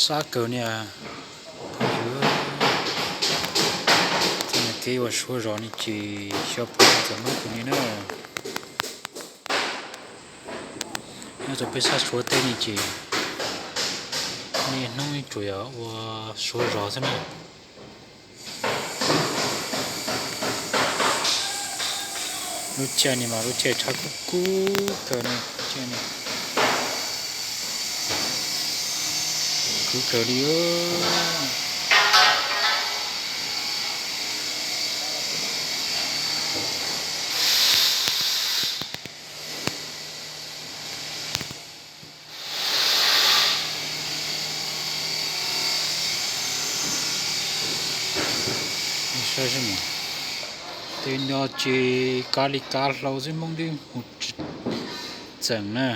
Sab kawg niag phooj ywg, txoj kev uas suav zos ne ces xyov puas txawm muab tus ni na. Nyob rau peb sab Suav teb ne ces niaj hnub tsuas yog ua suav zos xwb na. Lub caij ni mas lub caij tshav kub kub kawg ne, lub caij ni kub kawg li. Tej no ces kav li kav hlau xwb, Hmoob twb mus tsis txeem na.